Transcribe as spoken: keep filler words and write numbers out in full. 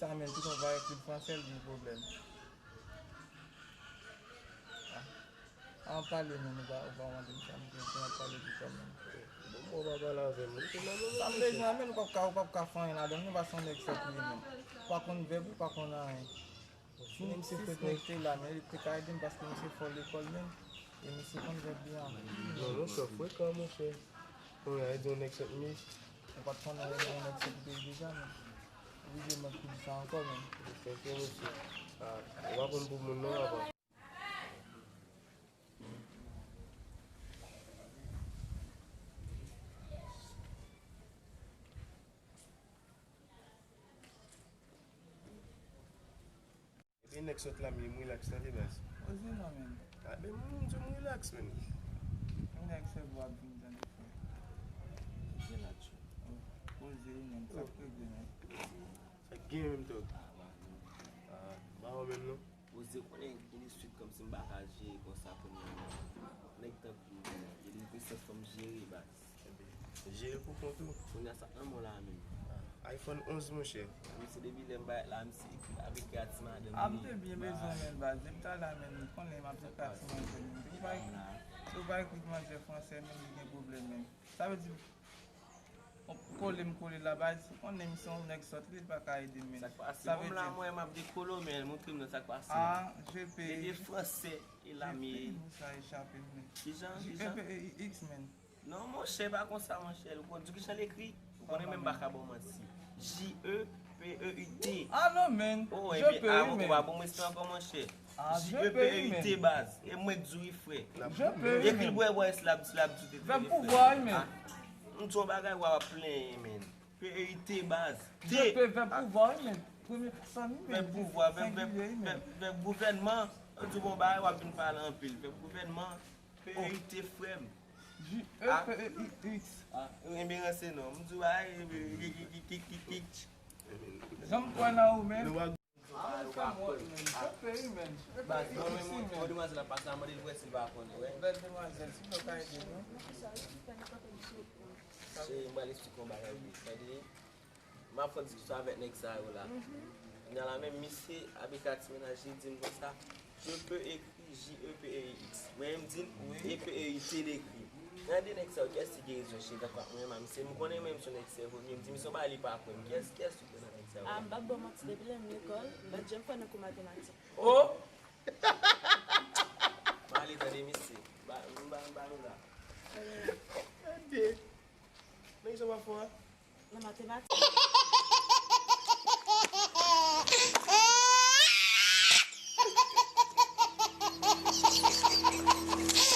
Sa menm, tout moun va ekri fransè, l vin pwoblèm. Ah. An pale menm, ou pa, ou pa mande m sa, m gen pou m ap pale pou sa menm. Bon, bon, pa pale avè m. Ou te nan menm sa m bezwen, men ou p ap ka, ou p ap ka fè anyen ladan l, non, paske yon nèg sòt li menm. Ou pa konn vèb, ou pa konn anyen. Si, si nèg te la, men li te ka ede m paske misye fò lekòl menm. E misye konn vèb li an. Non, monchè, frekan, monchè. Konn ede yon nèg sòt li. Ou pa t konn ede yon nèg sòt li deja, men. Oblije mèt kou di sa ankò, men. Frekan, monchè. Ah, ou pa konn pou moun non, apa. Epi nèg sòt la, m relax tande baz. Poze non, men. Ah, men m di w m relax, men. Yon nèg sèvo ap vin tande frè. Relax. Oh, poze wi, men. Sa k regle, men? Sa k gen menm, dòg? Ah, ba non. Ah, ba ou menm, non? Poze konnen gen de swit kòmsi m pa ka jere konsa kounye a. Nèg tankou m, gen de presyon fò m jere, baz. Jere pou kont ou. Kounye a sa nan men w la menm. Ah, iPhone onz, monchè. Misye depi lè m parèt la, misye ekri, ap ekri a ti madanm li. Ah, m te byen bezwen w, men, baz. Depi talè a, men, ou konnen m ap ekri a ti manzè, men. Depi w pa ekri, depi w pa ekri manzè fransè, men, li gen pwoblèm, men. Sa vle di, kole m kole la, baz. Ou konnen misye yon nèg sòt, li pa ka ede m, men. Sa k pase? Sa vle di, bon, m la, mwen, m ap dekole w, men, montre m nan sa k pase. Ah, je paye. Depi fransè, e la, men. Je paye, non, sa echape m, men. Kijan, kijan? Je paye X, men. Non, monchè, pa konsa, monchè. Ou konn di kijan l ekri? Ou konnen menm m pa ka ba w manti. J E P E U T. Ah non, men. Oh, je paye, men. Ah, ou pa bon respè ankò, monchè. Ah, je paye, men. J E P E U T, baz. E mwen k di w wi, frè. Je paye, men. Ekri l bwè bwè s la, l ap di w te. Vèb pouvwa, wi, men. Ah, m di w yon bagay, w ap plenyen, men. P E U T, baz. Je paye, vèb pouvwa, wi, men. Premye pèsòn, wi, men. Vèb pouvwa, vèb, vèb, vèb, vèb gouvènman. An di w bon bagay, w ap vin pale anpil. Vèb gouvènman. P E U T, frè m. J E P E U X. Ah, enberanse non. M di w, ay, ki, ki, ki, ki, ki, ki. Jan m kwè nan ou, men. Ah, men fè m wont, men. J E P E U, men. Baz, bon, men, mwen, demwazèl ap pase la, mande l pou wè si l pa konnen, wè. Bèl demwazèl, si w ka ede nou. Cheri, m pral eksplike w yon bagay, wi. Tande. M ap fè diskisyon avèk nèg sa yo la. Kounye a la menm, misye ap ekri a ti mennaj li, di m konsa, je peux écrire J E P E I X. Mwen menm, m di l, E P E I T l ekri. Nan de nèg sa yo, kiyès ki gen rezon, cheri, tankou ak mwen menm a misye? M konnen mwen menm se yon nèg sèvo, men m di misye yon bagay li pa kwè m. Kiyès, kiyès ou kwè nan nèg sa yo la? Ah, m p ap ba w manti, depi lè m lekòl, m pa t janm fè nan kou matematèk. Oh! M ale tande misye. M ba, m ba, m ba nou la. Tande. Nèg sa w ap fè a? Nan matematik.